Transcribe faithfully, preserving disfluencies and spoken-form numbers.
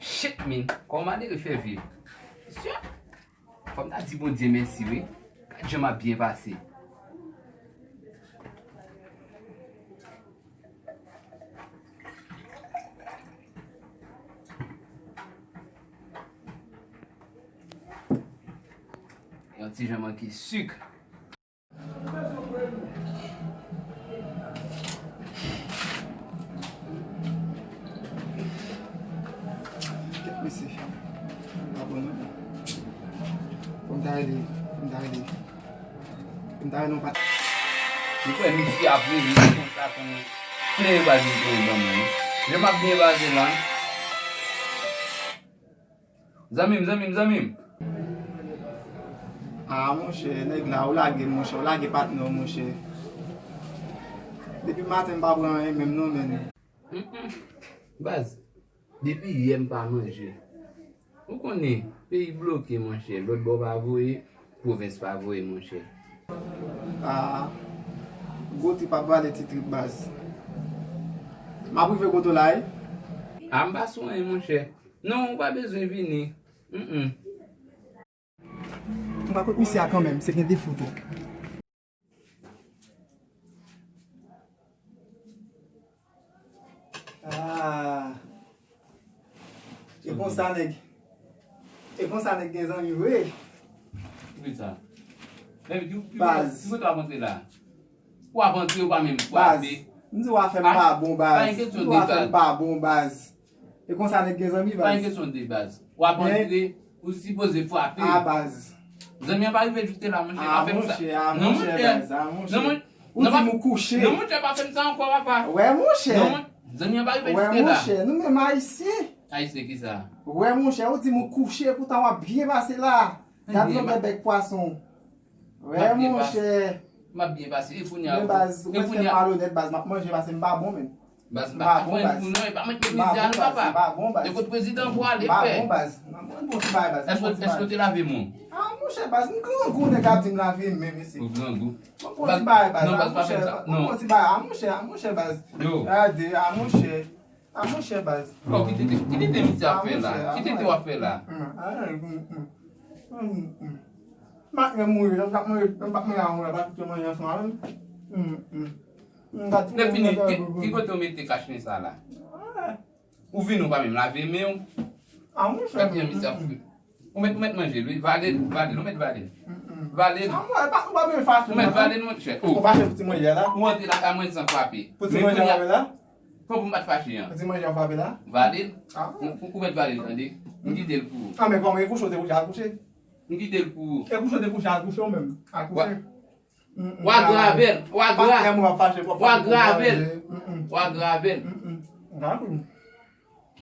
Shit, man. Kòman malere fè viv? Sè, fò m ta di Bondye mèsi, wi. Gad jan m ap byen pase. Yon ti jan manke sik. Kèt mesye. Pa bon, non. Fò m ta rele, fò m ta rele. Fò m ta rele yon pat. Ou kwè misye ap rele konsa pou plen bagay pou yon banm nan. Jan m ap byen pase la. Zanmi m, zanmi m, zanmi m. Ah, monchè, nèg la, ou lage m, monchè, ou lage patnè w, monchè. Depi maten, m pa pran anyen menm, non, menn. Mm, mm. Baz, depi yè m pa manje. Ou konnen, peyi bloke, monchè. Lòt bò pa voye, pwovens pa voye, monchè. Ah, gwo trip ap vale ti trip, baz. M ap rive kote w la, wi. Ah, m pa sou anyen, monchè. Non, ou pa bezwen vini. Mm, mm. M pa kot misye a kanmenm, se gen defo tou. Ah. E konsa nèg. E konsa nèg gen zanmi vre. Ki sa? Baz. Ki kote w ap antre la? Ou ap antre, ou pa menm frape. Baz. M di w afè m pa bon, baz. M di w afè m pa bon, baz. E konsa nèg gen zanmi, baz. Pa gen kesyon de baz. W ap antre, ou sipoze frape. Ah, baz. Zanmi an pa rive joute la, monchè, pa fè m sa. Ah, monchè, ah, monchè, baz, ah, monchè. Ou di m ou kouche. Non, monchè, pa fè m sa ankò, papa. Wè, monchè. Non, mon-, zanmi an pa rive joute la. Wè, monchè, nou menm Ayisyen. Ayisyen ki sa? Wè, monchè, ou di m ou kouche, poutan w ap byen pase la. Gad longè bèk pwason. Wè, monchè. M ap byen pase. E kounye a. Men baz, ou mèt fè m malonèt, baz, m ap manje, pase m pa bon, menn. Baz, m pa fè pou non, e pa mwen ki mizè a non, papa. M pa bon, baz. E kot prezidan pou ale fè. M pa bon, baz. M ap bon ti bagay, baz. Èske, èske w te lave men w? Ah, monchè, baz, m grangou, nèg ap di m lave men, mesye. Ou grangou. M ap bon ti bagay, baz. Non, baz, pa fè sa. M ap bon ti bagay, ah, monchè, ah, monchè, baz. Yo. Gade, ah, monchè. Ah, monchè, baz. Bon, ki te, ki te, ki te misye ap fè la? Ki te, te w ap fè la? Mat mwen mouri, lè m t ap manje, lè m t ap manje a mouri, pa kite manje ansanm avè m. Lè fini, ki, ki kote w mete kachnen sa la? Ou vini, ou pa menm lave men w. Ah, monchè. Gad jan misye ap fri. Ou mèt, ou mèt manje l, wi. Vale l, vale l, ou mèt vale l. Vale l. Ah, mwen, pa, ou pa bezwen fache. Ou mèt vale l, monchè. Ou fache pou ti manje a la? Ou antre lakay mwen san frape. Pou ti manje a la? Fò pou m pa t fache an. Pou ti manje a frape la? Vale l. Ah. Ou, ou, ou mèt vale l, tande. M kite l pou ou. Ah, men kòman e kouche, ou te kouche, al kouche? M kite l pou ou. E kouche, ou te kouche, al kouche ou menm. Al kouche. Wa grave l, wa gra-, wa grave l. Wa grave l.